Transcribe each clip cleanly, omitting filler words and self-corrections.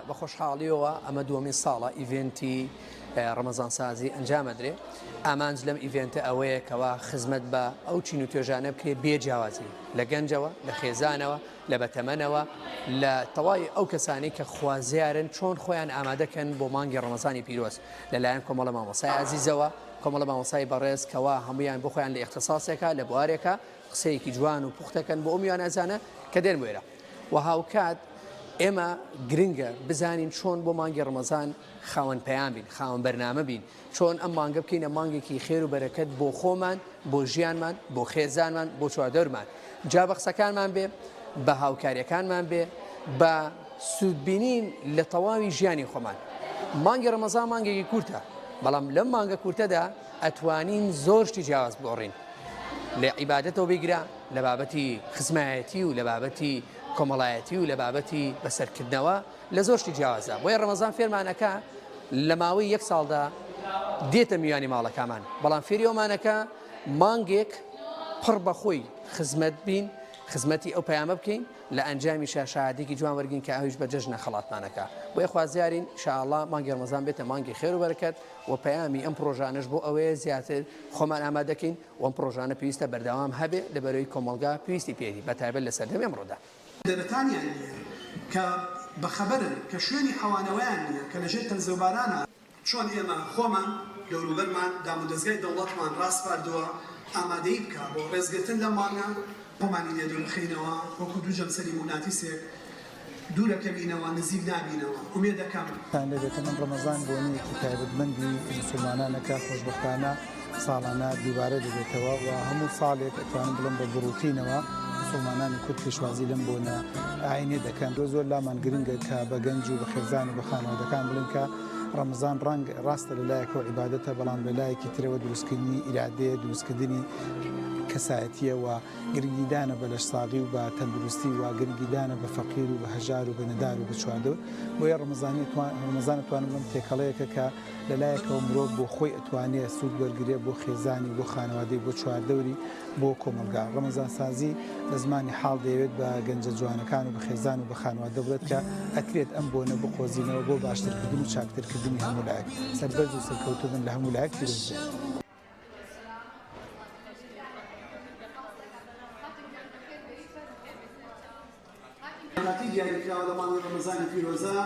بە خۆشحاڵیەوە ئەمە دووەمین ساڵە event ی ڕەمەزانسازی ئەنجام ئەدرێ، ئامانج لەم event ە ئەوەیە کەوا خزمەت بە ئەو چین و توێژانە بکرێ بێ جیاوازی لە گەنجەوە، لە خێزانەوە، لە بەتەمەنەوە، لە تەواوی ئەو کەسانەی کە خوازیارن چۆن خۆیان ئامادەکەن بۆ مانگی ڕەمەزانی پیرۆز لەلایەن کۆمەڵە مامۆستای ئازیزەوە، کۆمەڵە مامۆستای بەڕێز کەوا هەموویان بۆ خۆیان لە ئیختساسێکا لە بوارێکا قسەیەکی جوان و پوختەکەن بۆ ئەو میوانازانە کە دێن بۆ ئێرە و هاوکات ئێمە گرنگە بزانین چۆن بۆ مانگی ڕەمەزان خاوەن پەیام بین، خاوەن بەرنامە بین، چۆن ئەم مانگە بکەینە مانگێکی خێر و بەرەکەت بۆ خۆمان، بۆ ژیانمان، بۆ خێزانمان، بۆ چواردەورمان. جا بە قسەکانمان بێ، بە هاوکارییەکانمان بێ، بە سوودبینین لە تەواوی ژیانی خۆمان. مانگی ڕەمەزان مانگێکی کورتە، بەڵام لەم مانگە کورتەدا ئەتوانین زۆر شتی جیاواز بگۆڕین. لە عیبادەتەوە بیگرە، لە بابەتی خزمایەتی و لە بابەتی کۆمەڵایەتی و لە بابەتی بەسەرکردنەوە، لە زۆر شتی جیاوازە بۆیە ڕەمەزان فێرمان ئەکا لە ماوەی یەک ساڵدا دێتە میوانی ماڵەکەمان بەڵام فێری ئەومانەکە مانگێک پڕ بەخۆی خزمەت بین خزمەتی ئەو پەیامە بکەین لە ئەنجامی شاشادێکی جوان وەرگین کە ئەویش بە جەژنە خەڵاتمانەکە بۆیە خوازیارین ئینشاءاللە مانگی ڕەمەزان بێتە مانگی خێر و بەرەکەت و پەیامی ئەم پڕۆژانەش بۆ ئەوەیە زیاتر خۆمان ئامادەکەین و ئەم پڕۆژانە پێویستە بەردەوام هەبێ لەبەرەوەی کۆمەڵگا پێویستی پێیەتی بەتایبەت لە سەردەمی ئەمڕۆدا. دەرەتانیان نییە، کە بەخەبەرن، کە شوێنی حەوانەوەیان نییە، کە لەژێر تەرزەوبارانا. چۆن ئێمە خۆمان، دەوروبەرمان، دامودەزگای دەوڵەتمان ڕاسپاردووە ئامادەیی بکا بۆ ڕێزگرتن لەم مانگە، خۆمانی لێ دوور بخەینەوە، وەکوو دوو جەمسەری موگناتیسێک دوورەکەوینەوە، نزیک نابینەوە. ئومێدەکەم. تان لێبێتە من ڕەمەزان بۆنەیەکی تایبەتمەندی موسوڵمانانە کە خۆشبەختانە ساڵانە دووبارە دەبێتەوە و هەموو ساڵێک ئەتوانم بڵێم بە گوڕوتینەوە موسوڵمانانی کورد پێشوازی لەم بۆنە ئاینیە دەکەن. زۆر زۆر لامان گرنگە کە بە گەنج و بە خێزان و بە خانەوادەکان بڵێین کە ڕەمەزان ڕەنگ ڕاستە لە لایەکەوە عیبادەتە بەڵام لە لایەکی ترەوە دروستکردنی ئیرادەیە، دروستکردنی کەسایەتییە و گرنگیدانە بە لەشساغی و بە تەندروستی و گرنگیدانە بە فەقیر و بە هەژار و بە نەدار و بە چواردەور. بۆیە ڕەمەزانی ڕەمەزان ئەتوانم بڵێم تێکەڵەیەکە کە لە لایەکەوە مرۆڤ بۆ خۆی ئەتوانێ سوود وەرگرێ بۆ خێزانی بۆ خانەوادەی بۆ چواردەوری بۆ کۆمەڵگا. ڕەمەزانسازی لە زمانی حاڵ دەیەوێت بە گەنجە جوانەکان و بە خێزان و بە خانەوادە بڵێت کە ئەکرێت ئەم بۆنە بقۆزینەوە بۆ باشترکردن و چاکترکردنی هەموو لایەک. سەربەرز و سەرکەوتوو بن لە هەموو لایەک پیرۆز بێت. کاتی دیاریکراوە لە مانگی ڕەمەزانی پیرۆزا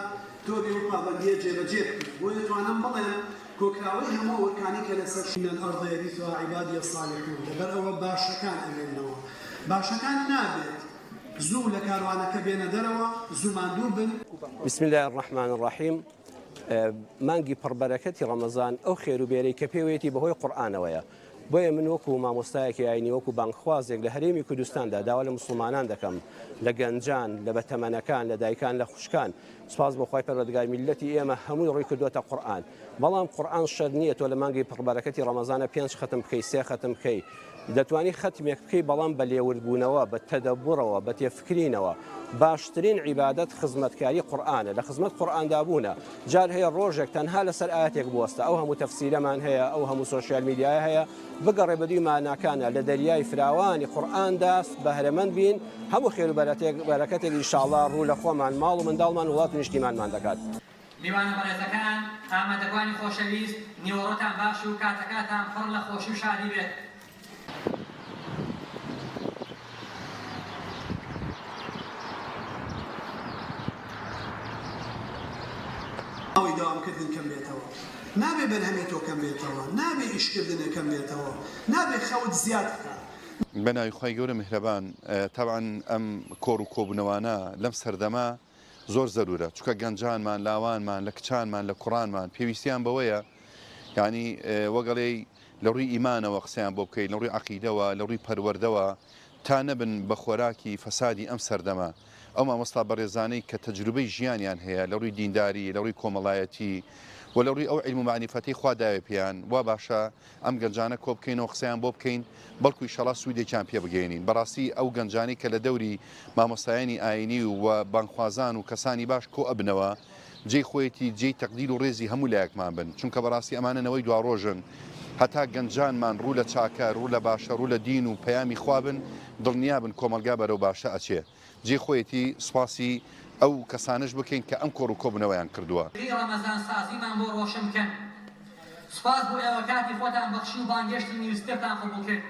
تۆ بێ و پابەندییە جێبەجێ بکەی بۆیە توانم بڵێم کۆکراوەی هەموو ئەو ئەرکانەی کە لەسەر إن الأرض يرثها عبادی الصالحون لەبەر ئەوە باشەکان ئەمێننەوە باشەکان نابێت زوو لە کاروانەکە بێنە دەرەوە زوو ماندوو بن. بسم اللە الرحمن الرحیم مانگی پڕ بەرەکەتی ڕەمەزان ئەو خێر و بێرەی کە پێوەیەتی بەهۆی قورئانەوەیە بۆیە من وەکو مامۆستایەکی ئاینی وەکو بانگخوازێک لە هەرێمی کوردستاندا داوا لە موسڵمانان دەکەم لە گەنجان لە بەتەمەنەکان لە دایکان لە خوشکان سوپاس بۆ خوای پەروەردگار میللەتی ئێمە هەمووی ڕووی کردووەتە قورئان بەڵام قورئان شەرت نییە تۆ لە مانگی پڕبەرەکەتی ڕەمەزانە پێنج خەتم بکەی سێ خەتم بکەی دەتوانی خەتمێک بکەی بەڵام بە لێوردبوونەوە بە تەدەبورەوە بە تێفکرینەوە باشترین عیبادەت خزمەتکاری قورئانە لە خزمەت قورئاندا بوونە جار هەیە ڕۆژێک تەنها لەسەر ئایەتێک بوەستە ئەو هەموو تەفسیرەمان هەیە ئەو هەموو سۆشیال میدیایە هەیە بگەڕێ بەدووی ماناکانە لە دەریای فراوانی قورئاندا بەهرەمەند بین هەموو خێر و بەرەکەتێک ئیشاڵا ڕوو لە خۆمان ماڵ و منداڵمان وڵات و نیشتیمانمان دەکات. میوانە بەڕێزەکان، ئامادەبوانی خۆشەویست، نیوەڕۆتان باش و کاتەکاتان پڕ لە خۆشی و شادی بێت. ماوەی دەوامکردن کەم بێتەوە، نابێ بەرهەمی تۆ کەم بێتەوە، نابێ ئیشکردنە کەم بێتەوە، نابێ خەوت زیاد بکا. بەناوی خوای گەورە میهرەبان تەبعەن ئەم کۆڕ و کۆبوونەوانە لەم سەردەمە زۆر زەرورە چونکە گەنجانمان لاوانمان لە کچانمان لە کوڕانمان پێویستیان بەوەیە یعنی وەگەڵێی لە ڕووی ئیمانەوە قسەیان بۆ بکەیت لە ڕووی عەقیدەوە لە ڕووی پەروەردەوە تا نەبن بە خۆراکی فەسادی ئەم سەردەمە ئەو مامۆستا بەڕێزانەی کە تەجروبەی ژیانیان هەیە لە ڕووی دینداری لە ڕووی کۆمەڵایەتی و لە ڕووی ئەو عیلم و مەعریفەتەی خوا داوێ پێیان وا باشە ئەم گەنجانە کۆبکەینەوە قسەیان بۆ بکەین بەڵکو ئیشەڵا سوودێکیان پێ بگەیەنین بەڕاستی ئەو گەنجانەی کە لە دەوری مامۆستایانی ئاینی و بانگخوازان و کەسانی باش کۆ ئەبنەوە جێی خۆیەتی جێی تەقدیر و ڕێزی هەموو لایەکمان بن چونکە بەڕاستی ئەمانە نەوەی دواڕۆژن. هەتا گەنجانمان ڕوو لە چاکە، ڕوو لە باشە، ڕوو لە دین و پەیامی خوا بن، دڵنیا بن کۆمەڵگا بەرەو باشە ئەچێ. جێی خۆیەتی سوپاسی ئەو کەسانەش بکەین کە ئەم کۆڕ و کۆبوونەوەیان کردووە. پێی ڕەمەزان سازیمان بۆ ڕۆشن بکەن. سوپاس بۆ ئێوە کاتی خۆتان بەخشی و بانگهێشتی نیوزتێپتان قبوڵ کرد.